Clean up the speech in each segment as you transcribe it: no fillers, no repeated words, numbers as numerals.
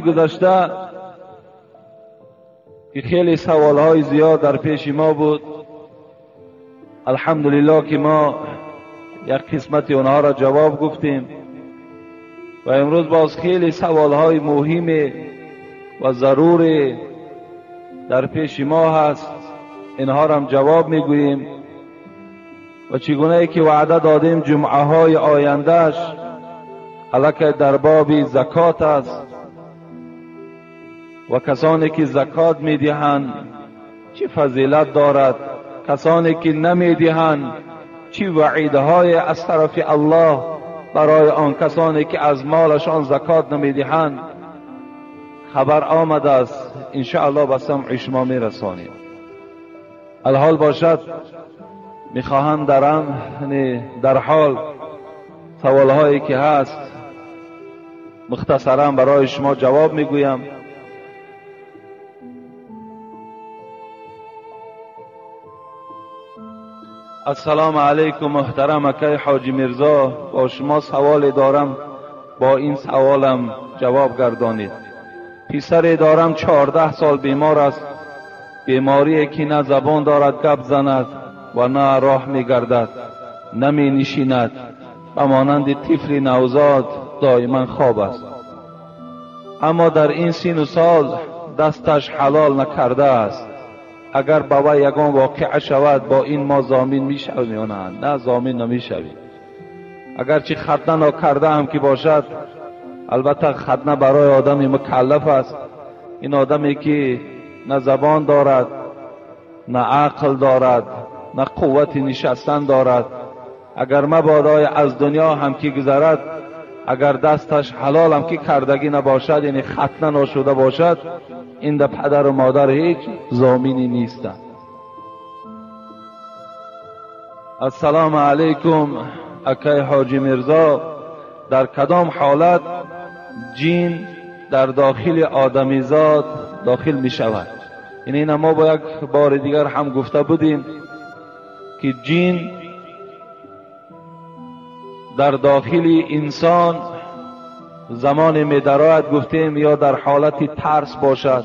گذشته که خیلی سوالهای زیاد در پیش ما بود، الحمدلله که ما یک قسمت اونها را جواب گفتیم و امروز باز خیلی سوالهای مهم و ضروری در پیش ما هست، اینها را هم جواب میگوییم. و چگونه ای که وعده دادیم جمعه های آیندهش علاکه در باب زکات است و کسانی که زکات میدهند چه فضیلت دارد، کسانی که نمیدهند چه وعیدهای از طرف الله برای آن کسانی که از مالشان زکات نمیدهند خبر آمده است. انشاءالله به سمع شما میرسانیم. الحال باشد میخواهم در حال سوالهایی که هست مختصرا برای شما جواب میگویم. السلام علیکم محترم اکای حاجی میرزا، با شما سوال دارم، با این سوالم جواب گردانید. پسر دارم 14 سال بیمار است، بیماری که نه زبان دارد گپ زند و نه راه میگردد، نمی نشیند و مانند طفل نوزاد دائما خواب است، اما در این سن و سال دستش حلال نکرده است. اگر به وی یگان واقعه شود با این ما ضامن میشویم یا نه؟ نه، ضامن نمیشویم. اگرچه ختنه ناکرده هم که باشد، البته ختنه برای آدم مکلف است. این آدمی که نه زبان دارد، نه عقل دارد، نه قوت نشستن دارد، اگر مبادای از دنیا هم که گذرد، اگر دستش حلال هم که کردگی نباشد، یعنی ختنه نشده باشد، این ده پدر و مادر هیچ ضامنی نیستند. السلام علیکم اکای حاجی میرزا، در کدام حالت جین در داخل آدمیزاد داخل می شود؟ یعنی این ما با یک بار دیگر هم گفته بودیم که جین در داخل انسان زمان می درآید، گفتیم یا در حالت ترس باشد،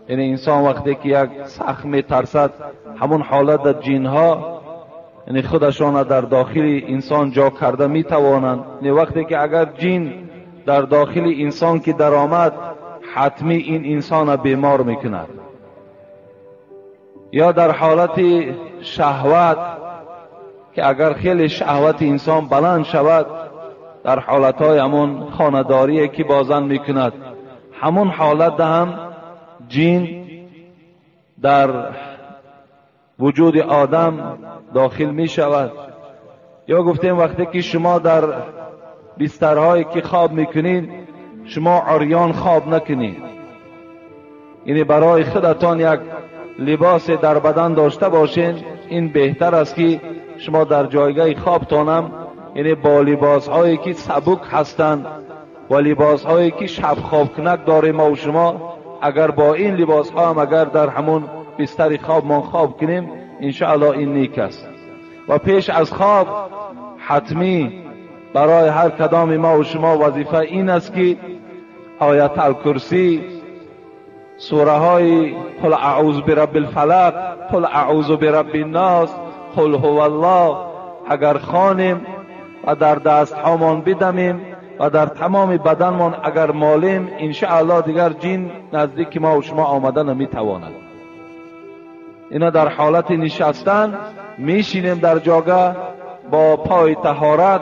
یعنی انسان وقتی که یک سخت می ترسد، همون حالت در جین ها یعنی خودشان در داخل انسان جا کرده می توانند. یعنی وقتی که اگر جین در داخل انسان که در آمد، حتمی این انسان بیمار می کند. یا در حالت شهوت که اگر خیلی شهوت انسان بلند شود، در حالتهای همون خانه‌داری که بازن میکند، همون حالت هم جین در وجود آدم داخل میشود. یا گفتیم وقتی که شما در بسترهایی که خواب میکنید، شما عریان خواب نکنید، یعنی برای خودتان یک لباس در بدن داشته باشین، این بهتر است که شما در جایگاه خوابتانم یعنی با لباس هایی که سبک هستند و لباس هایی که شب خواب کنک داریم ما و شما، اگر با این لباس ها هم اگر در همون بستر خواب ما خواب کنیم، انشاءالله این نیک است. و پیش از خواب حتمی برای هر کدام ما و شما وظیفه این است که آیت الکرسی، سوره های قل اعوذ برب الفلق، قل اعوذ برب الناس، قل هو الله اگر خوانیم و در دست هامان بدمیم و در تمام بدنمان اگر مالیم، انشاءالله دیگر جین نزدیک ما و شما آمده نمیتواند. اینا در حالت نشستن میشینیم در جاگه با پای طهارت،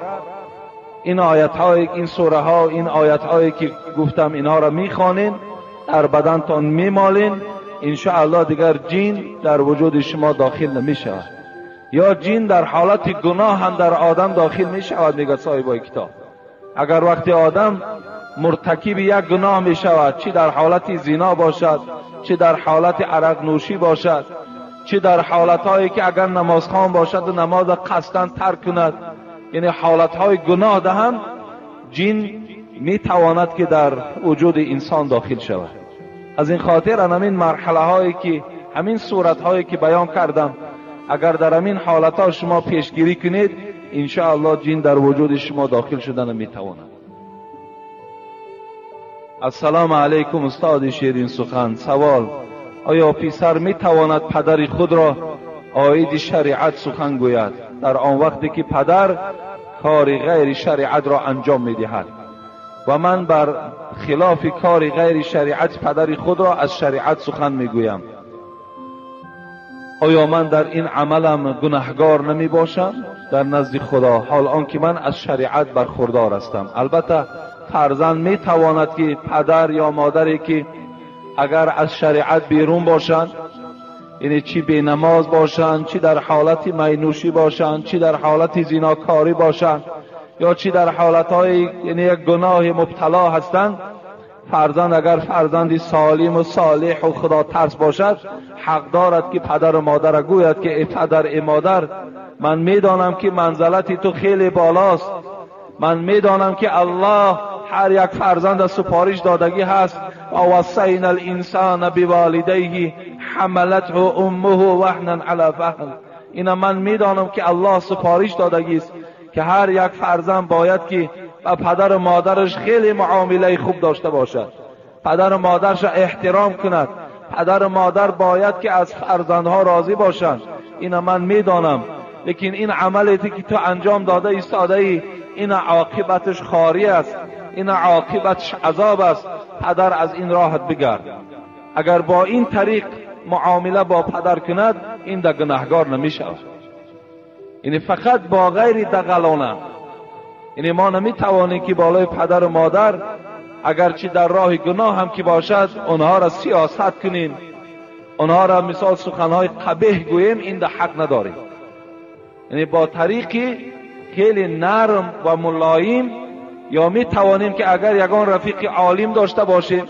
این آیت های، این سوره ها، این آیت هایی که گفتم اینها را میخوانین، در بدنتان میمالین، انشاءالله دیگر جین در وجود شما داخل نمیشود. یا جین در حالت گناه هم در آدم داخل می شود، میگه صاحبای کتاب. اگر وقتی آدم مرتکب یک گناه می شود، چی در حالت زنا باشد، چی در حالت عرق نوشی باشد، چی در حالتهایی که اگر نمازخوان باشد و نماز قصداً ترک کند، یعنی حالتهای گناه دهم جین می تواند که در وجود انسان داخل شود. از این خاطر همین مرحله هایی که همین صورت هایی که بیان کردم، اگر در همین حالت ها شما پیشگیری کنید، иншааллоҳ ҷин дар вуҷуди шумо дохил шуда наметавонад. Ассалому алайкум устоди ширин сухан. Савол: оё писар метавонад падари худро оиди шариат сухан гӯяд дар он вақте ки падар кори ғайри шариатро анҷом медиҳад ва ман бар хилофи кори ғайри шариат падари худро аз шариат сухан мегӯям? Оё ман дар ин амалам гунаҳгор намебошам дар назди Худо, ҳол он ки ман аз шариат бархурдор ҳастам? Албатта фарзанд метавонад ки падар ё модаре ки агар аз шариат берун бошанд, яъне чӣ бенамоз бошанд, чӣ дар ҳолати майнӯшӣ бошанд, чӣ дар ҳолати зинокорӣ бошанд, ё чӣ дар ҳолатҳои яъне як гуноҳи мубтало ҳастанд, фарзанд агар фарзанди солим ва солеҳ ва худотарс бошад, ҳақ дорад ки падару модарро гӯяд ки эй падар, эй модар, ман медонам ки манзалати ту хеле болост, ман медонам ки аллоҳ ҳар як фарзанда супориш додагӣ ҳаст, ووصینا الانسان بوالدیه حملته امه وهنا علی وهن. اینا من میدانم که الله سپارش دادگی است که هر یک فرزند باید که با پدر و مادرش خیلی معامله خوب داشته باشد، پدر و مادرش احترام کند، پدر و مادر باید که از فرزندها راضی باشند. اینا من میدانم، لیکن این عملی که تو انجام داده ایستاده ای، این عاقبتش خاری است، این عاقبتش عذاب است، پدر از این راحت بگرد. اگر با این طریق معامله با پدر کند، این در گناهگار نمی شود. یعنی فقط با غیر دغلانه، یعنی ما نمی توانیم که بالای پدر و مادر اگرچه در راه گناه هم که باشد آنها را سیاست کنیم، آنها را مثال سخنهای قبیح گوییم، این در حق نداریم. یعنی با طریقی خیلی نرم و ملایم، یا می توانیم که اگر یگان رفیق عالم داشته باشیم،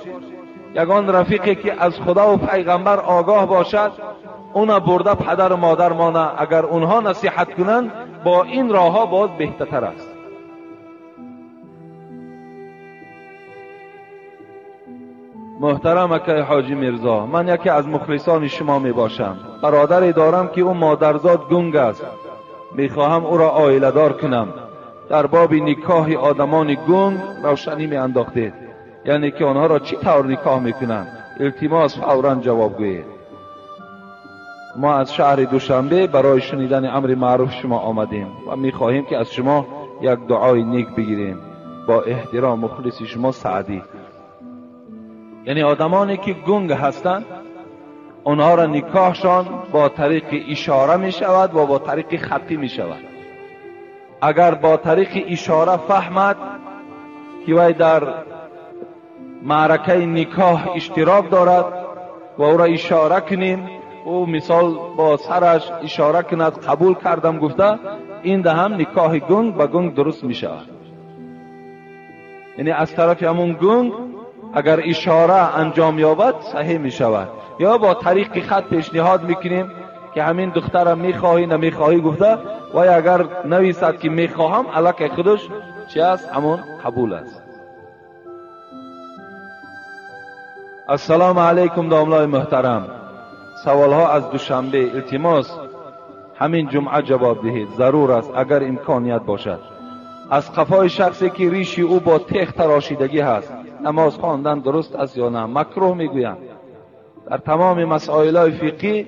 یگان رفیقی که از خدا و پیغمبر آگاه باشد، اونا برده پدر و مادر مانه، اگر اونها نصیحت کنند با این راه ها باز بهتر است. محترم اکای حاجی میرزا، من یکی از مخلصان شما می باشم. برادری دارم که او مادرزاد گنگ است، میخواهم او را عائله دار کنم. در باب نکاح آدمان گنگ روشنی می انداختید، یعنی که آنها را چی طور نکاح میکنند؟ التماس فورا جواب گویید. ما از شهر دوشنبه برای شنیدن امر معروف شما آمدیم و میخواهیم که از شما یک دعای نیک بگیریم. با احترام مخلص شما سعدی. یعنی آدمانی که گنگ هستند، آنها را نکاحشان با طریق اشاره می شود و با طریق خطی می شود. اگر با طریق اشاره فهمد که وی در معرکه نکاح اشتراک دارد و او را اشاره کنیم، او مثال با سرش اشاره کند قبول کردم گفته، این ده هم نکاح گنگ با گنگ درست می شود. یعنی از طرف همون گنگ اگر اشاره انجام یابد صحیح می شود. یا با طریق خط پیشنهاد میکنیم که همین دخترم میخواهی نمیخواهی گفته، و اگر نویسد که میخواهم، علاقه خودش چی است؟ همون قبول است. السلام علیکم داملای محترم. سوالها از دوشنبه، التماس همین جمعه جواب دهید، ضرور است اگر امکانیت باشد. از قفای شخصی که ریشی او با تیغ تراشیدگی هست نماز خواندن درست است یا نه؟ مکروه میگویند. در تمام مسائل فقهی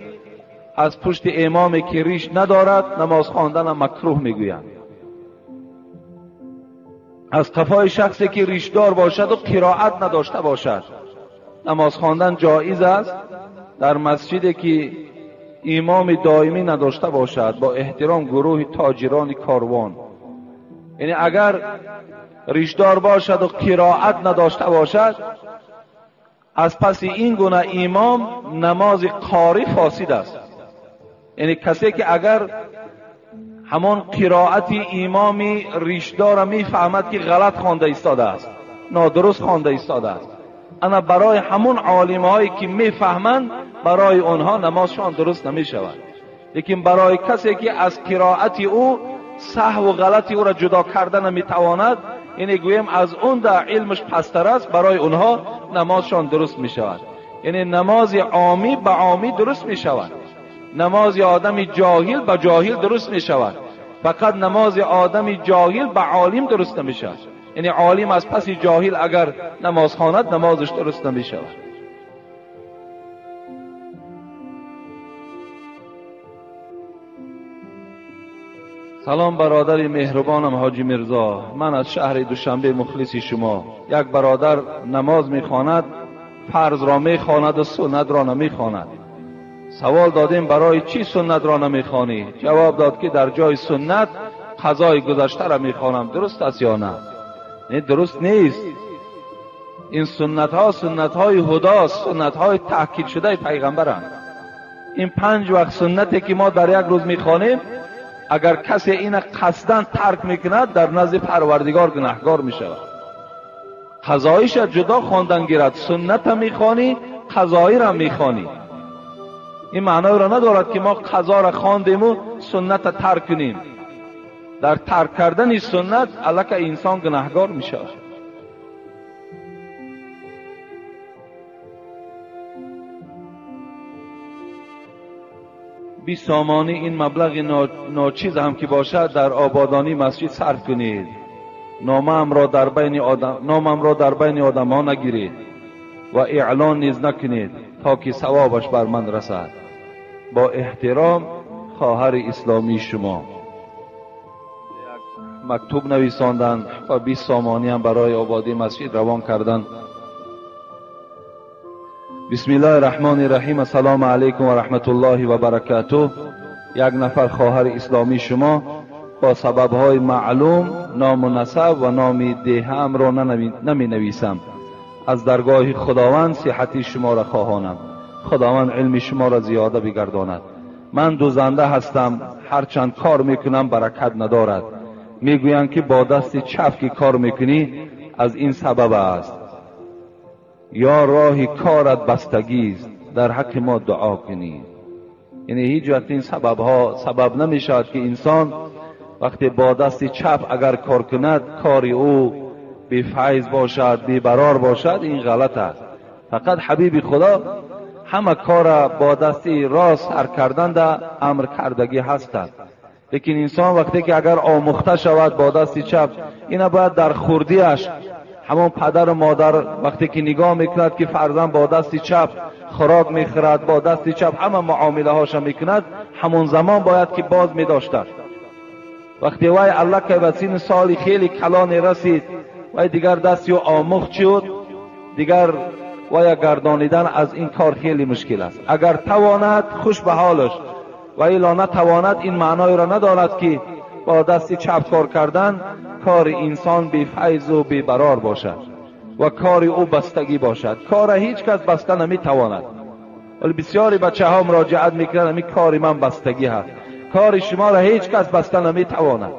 از پشت امامی که ریش ندارد نماز خواندن مکروه میگویند. از قفای شخصی که ریشدار باشد و قرائت نداشته باشد نماز خواندن جایز است در مسجدی که امام دائمی نداشته باشد، با احترام گروه تاجران کاروان. یعنی اگر ریشدار باشد و قرائت نداشته باشد، از پس این گونه امام نماز قاری فاسد است. یعنی کسی که اگر همان قرائت امامی ریشدار میفهمد که غلط خوانده ایستاده است، نادرست خوانده ایستاده است، اما برای همون عالمهایی که میفهمند برای آنها نمازشان درست نمیشود. لیکن برای کسی که از قرائت او سهو و غلط او را جدا کرده نمیتواند، یعنی گویم از اون در علمش پستر است، برای اونها نمازشان درست میشود. یعنی نماز عامی به عامی درست میشود، نماز آدم جاهل به جاهل درست میشود. فقط نماز آدم جاهل به عالم درست نمیشود. یعنی عالم از پس جاهل اگر نماز خواند نمازش درست نمیشود. سلام برادر مهربانم حاجی میرزا، من از شهر دوشنبه مخلص شما. یک برادر نماز میخواند، فرض را میخواند و سنت را نمیخواند. سوال دادیم برای چی سنت را نمیخوانی؟ جواب داد که در جای سنت قضای گذشته را میخوانم. درست است یا نه؟ نه، درست نیست. این سنت ها سنت های هداست، سنت های تأکید شده پیغمبرند. این 5 وقت سنتی که ما در یک روز میخوانیم، اگر کسی این قصداً ترک میکند در نزد پروردگار گناهگار میشود. قضایش جدا خواندن گیرد، سنت هم میخوانی، قضایی را میخوانی. این معنای را ندارد که ما قضا را خواندیم و سنت ترک کنیم. در ترک کردن سنت الکه انسان گناهگار میشود. 20 سامانی این مبلغ ناچیز هم که باشد در آبادانی مسجد صرف کنید. نامم را در بین آدم ها نگیرید و اعلان نیز نکنید تا که ثوابش بر من رسد. با احترام خواهر اسلامی شما. یک مکتوب نویساندن و 20 سامانی هم برای آبادی مسجد روان کردند. بسم الله الرحمن الرحیم. السلام علیکم و رحمت الله و برکاته. یک نفر خواهر اسلامی شما با سببهای معلوم نام و نسب و نام دیهم را نمی نویسم. از درگاه خداوند صحتی شما را خواهانم. خداوند علم شما را زیاده بگرداند. من دوزنده هستم، هرچند کار میکنم برکت ندارد. میگویند که با دست چپ که کار میکنی از این سبب است، یا راه کارت بستگی است. در حق ما دعا کنید. یعنی هیچ وقت این سبب ها سبب نمی شود که انسان وقتی با دست چپ اگر کار کند کار او بی فیض باشد، بی برار باشد. این غلط است. فقط حبیب خدا همه کار با دست راست سر کردن در امر کردگی هستند. لیکن انسان وقتی که اگر آموخته شود با دست چپ، اینا باید در خوردیش همون پدر و مادر وقتی که نگاه میکند که فرزند با دست چپ خوراک میخورد، با دست چپ همه معامله هاشا میکند، همون زمان باید که باز میداشته. وقتی وای الله که به سین سالی خیلی کلان رسید، وای دیگر دستی و آموخت شد، دیگر وای گردانیدن از این کار خیلی مشکل است. اگر تواند خوش به حالش، و الا نتواند این معنای را ندارد که با دست چپ کار کردن کار انسان بی فیض و بی برار باشد و کار او بستگی باشد. کار هیچ کس بسته نمیتواند. ولی بسیاری بچه ها مراجعت میکنند همین کار من بستگی هست. کار شما را هیچ کس بسته نمیتواند.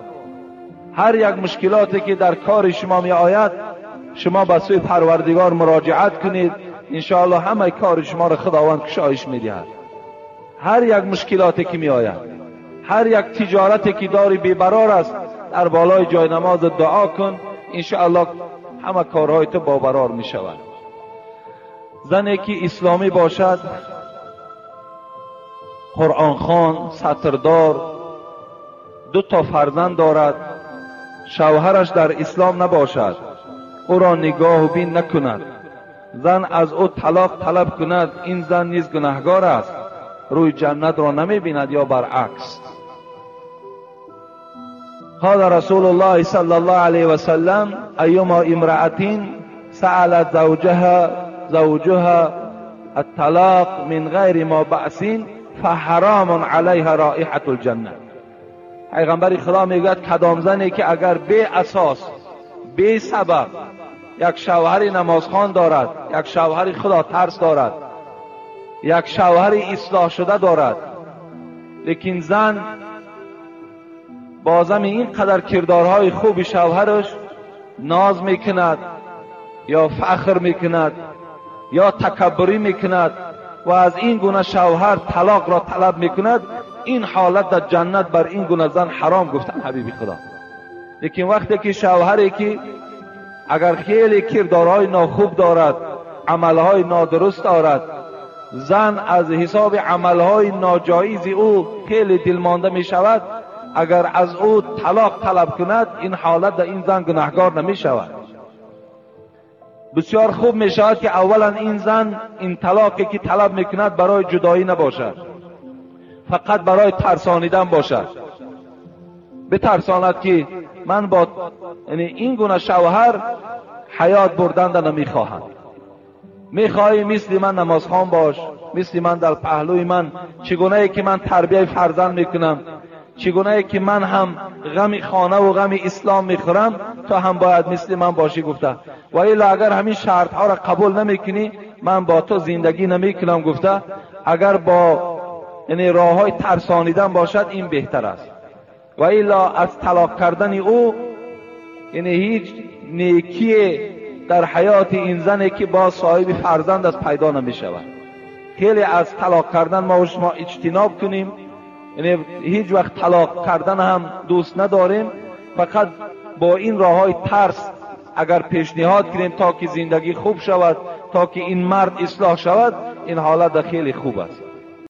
هر یک مشکلاتی که در کار شما می آید شما به سوی پروردگار مراجعت کنید، انشاءالله همه کار شما را خداوند کشایش میدهد. هر یک مشکلاتی که می آید، هر یک تجارتی که داری بیبرار است، در بالای جای نماز دعا کن، انشاءالله همه کارهای تو بابرار می شود. زنی که اسلامی باشد، قرآن خوان، ستردار، 2 تا فرزند دارد، شوهرش در اسلام نباشد، او را نگاه و بین نکند، زن از او طلاق طلب کند، این زن نیز گناهگار است، روی جنت را نمی بیند یا برعکس. قال رسول الله صلی الله علیه و سلم ایما امرأة سألت زوجها الطلاق من غیر ما بأس فحرام علیها رائحة الجنه. پیغمبر خدا میگوید کدام زنی که اگر بی اساس بی سبب یک شوهر نمازخوان دارد، یک شوهر خدا ترس دارد، یک شوهر اصلاح شده دارد، لیکن زن بازم اینقدر کردارهای خوب شوهرش ناز میکند یا فخر میکند یا تکبری میکند و از این گونه شوهر طلاق را طلب میکند، این حالت در جنت بر این گونه زن حرام گفتن حبیبی خدا. لیکن وقتی که شوهری که اگر خیلی کردارهای ناخوب دارد، عملهای نادرست دارد، زن از حساب عملهای ناجایز او خیلی دلمانده می شود، اگر از او طلاق طلب کند، این حالت در این زن گناهگار نمی شود. بسیار خوب می شود که اولا این زن این طلاقی که طلب می کند برای جدایی نباشد، فقط برای ترسانیدن باشد. بترساند که من با یعنی این گونه شوهر حیات بردن نمیخواهم. میخواهی مثل من نمازخوان باش، مثل من در پهلوی من، چگونه ای که من تربیه فرزند میکنم، چگونه ای که من هم غم خانه و غم اسلام میخورم، تو هم باید مثل من باشی گفته. و الا اگر همین شرط ها را قبول نمیکنی، من با تو زندگی نمیکنم گفته. اگر با یعنی راه های ترسانیدن باشد این بهتر است. و الا از طلاق کردن او یعنی هیچ نیکی در حیات این زنی که با صاحب فرزند است پیدا نمی شود. خیلی از طلاق کردن ما و شما اجتناب کنیم، یعنی هیچ وقت طلاق کردن هم دوست نداریم، فقط با این راه های ترس اگر پیشنهاد کنیم تا که زندگی خوب شود، تا که این مرد اصلاح شود، این حالت خیلی خوب است.